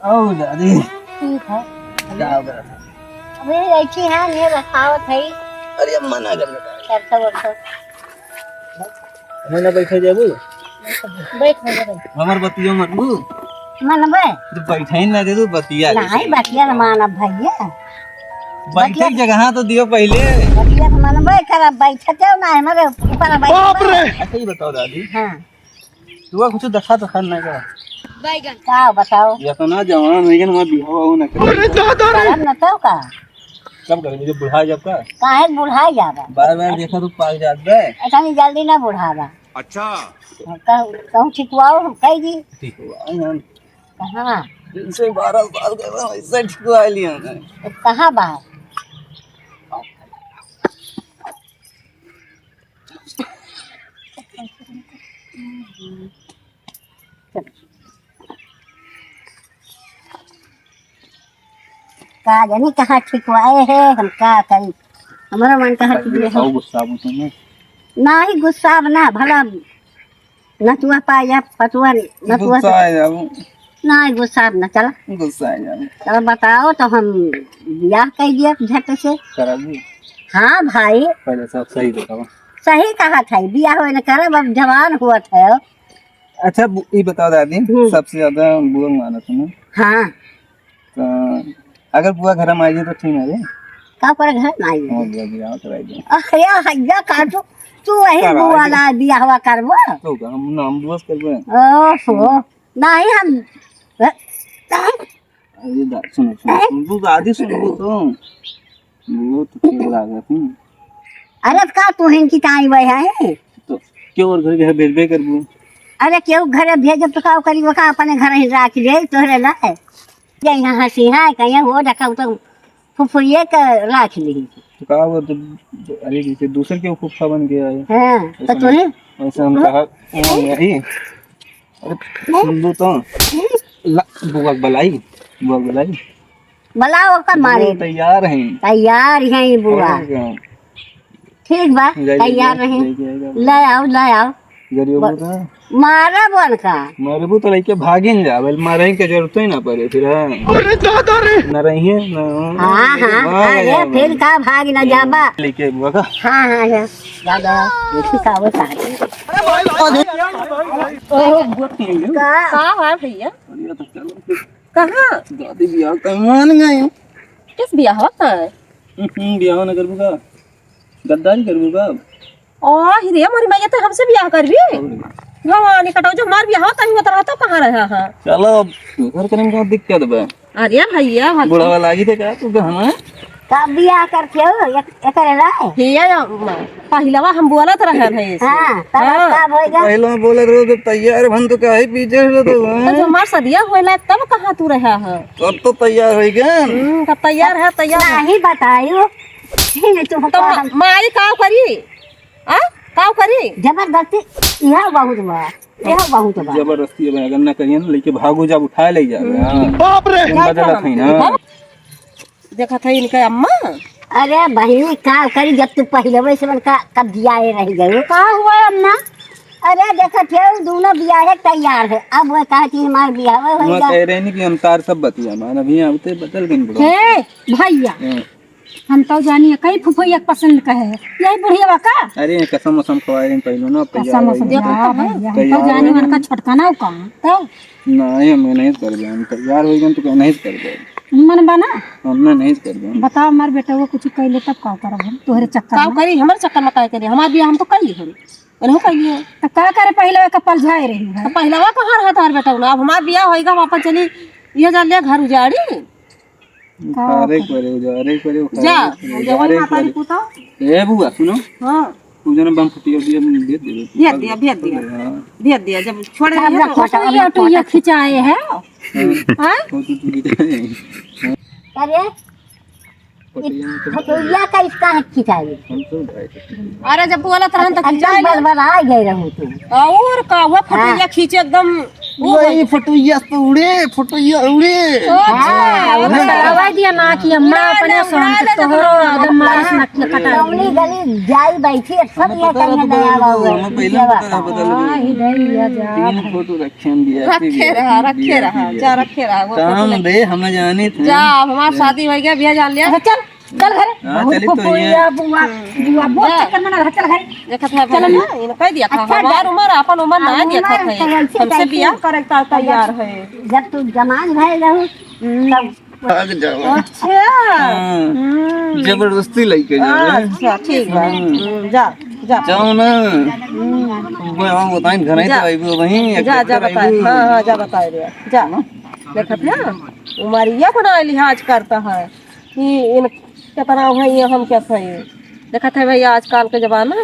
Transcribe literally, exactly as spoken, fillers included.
ओ दादी। ठीक है। का हो गया? अबे ऐसी है, ये रखावत है। अरे अम्मा ना कर बेटा। सरसों वरसों। हमें ना बैठे जाबू? बैठ, बैठ, बैठ। हमर बतिया मत बू। मनबे? तो बैठे ही ना दे तू बतिया नहीं, जैसे। बतिया ना मानब भैया। बैठे बतिया जगह तो दियो पहले। बतिया तो मनबे करब, बैठते हो ना हमारे ऊपर बैठ। बाप रे! अच्छा ये बताओ दादी। हाँ। तू कुछ देखा तो खान नहीं का? बैगन। का बताओ? ये तो ना जवान है ना, मैं बिहाव हो ना कर। अरे दादा रे! करब न तो का? कब करेंगे जब बुढ़ा जब का? काहे बुढ़ा जाबा? बार बार देखा तो पाक जात बे। इतनी जल्दी ना बुढ़ाबा। अच्छा। हम कहूँ, कहूँ ठिकवाओ, हम कह दी। ठिकवाओ ना। कहाँ? इनसे बारह साल कर रहा हूँ, इससे ठिकवा लिया हमने। तो कहाँ बाहर? का जानी कहाँ ठिकवाए है, हम का करी, हमारा मन कहाँ अरे ठीक है। बताओ, गुस्सा अब तुमने। नाही गुस्सा अब ना, भला नतुआ पाया, पतुआ, नतुआ गुस्सा आ जाओ। नाही गुस्सा अब ना, चला। गुस्सा आ जाओ। चला बताओ तो हम बियाह कर दिया झट से। करा दी। हाँ भाई। पहले सब सही बताओ। सही कहा था, बियाह होए न करब, अब जवान हुआ था। अच्छा, बु-, ई बताओ दादी, हम्म। सबसे ज्यादा बुआ मानत हूँ। हाँ। तो अगर बुआ घर में आई जाए तो ठीक है रे? का पर घर में आई जाए? हाँ, बुआ बियाह कराई दे। अरे हैया का तू, तू वही कराई बुआ दे। ला बियाहवा करबो? तो का हम नाम बुआ से करबे? ओहो, नहीं हम, अरे दा-, सुनो, सुनो, हैं? सुनबू दादी, सुनबू तो। वो तो ठीक लागत है। अरे, तो का तू हिनकी ताई वही है? तो क्यों और घर के भेजबे करबू? अरे, क्यों घर भेजब तो का करी, वो का अपने घर ही राख ले, तोहरे लाए। जे यहाँ हंसी है, कहीं वो रखा, वो तो फुफुरिए के राख ली। तो का वो तो, अरे, जैसे दूसर के फुफा बन गया है। हाँ, तो ऐसा तू ही? ऐसा हम कहा, यही। अरे, सुन लू तो। ला, बुआ के बुलाई, बुआ के बुलाई। बुलाओ ओकर मारी। वो तैयार हैं। तैयार हैं ये बुआ। और क्या? ठीक बा, जाइए, तैयार जाइए, रही। जाइए, जाइए। ले आओ, ले आओ। जरियो ब-, बोल रहा है। मारा बोल का? मारबू तो लइके भागिन जावे, मारे के जरूरत ही ना पड़े फिर, हाँ। अरे दादा रे। ना रहिए, ना। हाँ, हाँ, भाग अरे जावे। फिर का भाग ना जाबा? लइके बुआ का। हाँ, हाँ, हाँ। दादा, देखी का वो साथ। ओहो, बुआ तीन दिन। का? का है भैया? बढ़िया तो चलो। कहाँ? दादी बियाह का मान गए। किस बियाह होता है? हम्म, बियाह ना करबू का? गद्दारी करबू का? ओ, हिरे, मोरी मैया तो हमसे बियाह करबी? और भवानी कटाओ, जो हमार बियाह होता ही होता रहता, कहाँ रहा है? चलो, अब घर करे में का दिक्कत बा? अरे भैया, भगवान। बुढ़ावा लागी थे का तू गहना? तब बियाह करके हो, एक, एकरे लाए? हिया, अम्मा, पहिलवा हम बोलत रहन है इसे। हाँ, तब हाँ। अब का होएगा? पहिलवा बोलत रहो तो तैयार भन तो काहे पीछे हो तो, तो हाँ? जो हमार सदिया होइला तब कहाँ तू रहा है? तब तो तैयार हो गए। हम्म, तब तैयार है, तैयार है। नहीं बतायो। ये तो तो मा-, माई का करी? आ? का करी? जबरदस्ती, यह बहुत बा, यह बहुत बा। जबरदस्ती अब अगर ना करिए ना, लेके भागो, जब उठा ले जावे, हम्म। हाँ। बाप रे! तुम बदलत है ना। हम देखत है इनका अम्मा। अरे बहिनी, का करी, जब तू पहिले वैसे मन का कब दिया ये रह गए। का हुआ अम्मा? अरे देखत है, दोनों बियाहे तैयार है। अब वो कहा कि हमार बियाह हो मैं गया। कह रहे नहीं कि हम तार सब बतिया मान, अभी यहाँ उते बदल गए बड़ो। हे भैया, हाँ। हम तो जानिए कई फुफैया के पसंद कहे है। यही बुढ़िया का? अरे कसम वसम खवाए रहे पहले ना, अब तैयार कसम हो वसम गए। हाँ भैया, हम तो तैयार जानी हो गए। उनका छोटका ना का। तो नहीं, हम नहीं करबे, हम तैयार हो गए तो नहीं करबे। मन बना? हम ना नहीं करबे। बताओ, हमार बेटा वो कुछ कह ले तब का करब हम तोहरे चक्कर का में? करी, हमारे चक्कर में का करी? हमार बियाह हम तो कर ली हन। उन्हों कर लिए। तो का करे, पहले का पलझाए रही है। तो पहलवा कहाँ रहा तार बेटा ना? अब हमार बियाह होइगा, वापस चली, ये जा ले घर उजाड़ी। का घरे करे, उजारे करे, जा, उखारे करे, जवन उजारे माता करे। री पूता। ए बुआ, सुनो। हाँ। तू जन बम फुटिया दिया, भेज दे। भेज दिया, भेज दिया। हाँ। भेज दिया, जब छोड़े रहिए तो फोटो, फोटो ये खिंचाए है। हाँ। हाँ? फोटो तू खिंचाए। अरे, फोटो ये तो फोटो ये का इसका हाथ खिंचाए। हम तो उठाए थे। अरे, जब बोलत रहन तो एकदम खिंचाए ले। बलबला गए रहू तू। और का हुआ, फोटो हाँ। ये खींचे एकदम। ओ वही भाई। फोटोइया तो उड़े, फोटोइया उड़े। ओ, अच्छा। हाँ, वो तो आवाज दिया ना कि अम्मा ना, अपने ना, सोन उड़ा के दे, तोहरो तो एकदम मारिस ना। नक कटा कौनी गली जाई बैठी, अब सब हमें ये पता कहीं रहा, नया बदल बाबू दो, है। हमें पहले क्या पता रहा, बात? बदल दो। हाँ, ही नहीं, या जा। तीन फोटो रखे हम दिया, रखे रहा, रखे रहा, जा, रखे रहा, वो काम फोटो दे, हमें जाने थे। जा, अब हमार जा। शादी हो गया, बियाह जान लिया। अच्छा, चल। चल घरे। हाँ, बहुत चली तो फुफुइया, ये। बुआ, बुआ, बहुत जा। चक्कर में ना रह, चल घरे। देखत है चल भाई, ना। इन्हें कह दिया था, अच्छा, हमार जा। उम्र, अपन उम्र ना अब देखत उम्र है। तो वैसे हमसे कैसे बियाह हो? करे का तैयार है। जब तू जवान भए रहू, हम्म। तब भाग जाओ। अच्छा। हाँ। हम्म। जबरदस्ती लेके जाओ, हैं? अच्छा, ठीक बा। हम्म। हम्म, जा, जा। जाओ ना। हम्म। वो बताइन, घर ही जा। तो आइबो वहीं, एक जा, जा, चक्कर बताए। आइबो। हाँ, हाँ, जा, बताए दे। जा। है ना? देखत है, उमरिया को ना लिहाज करता है। कि इन केतना है, ये हम क्या सही। देखत है भैया, आजकल के जमाना,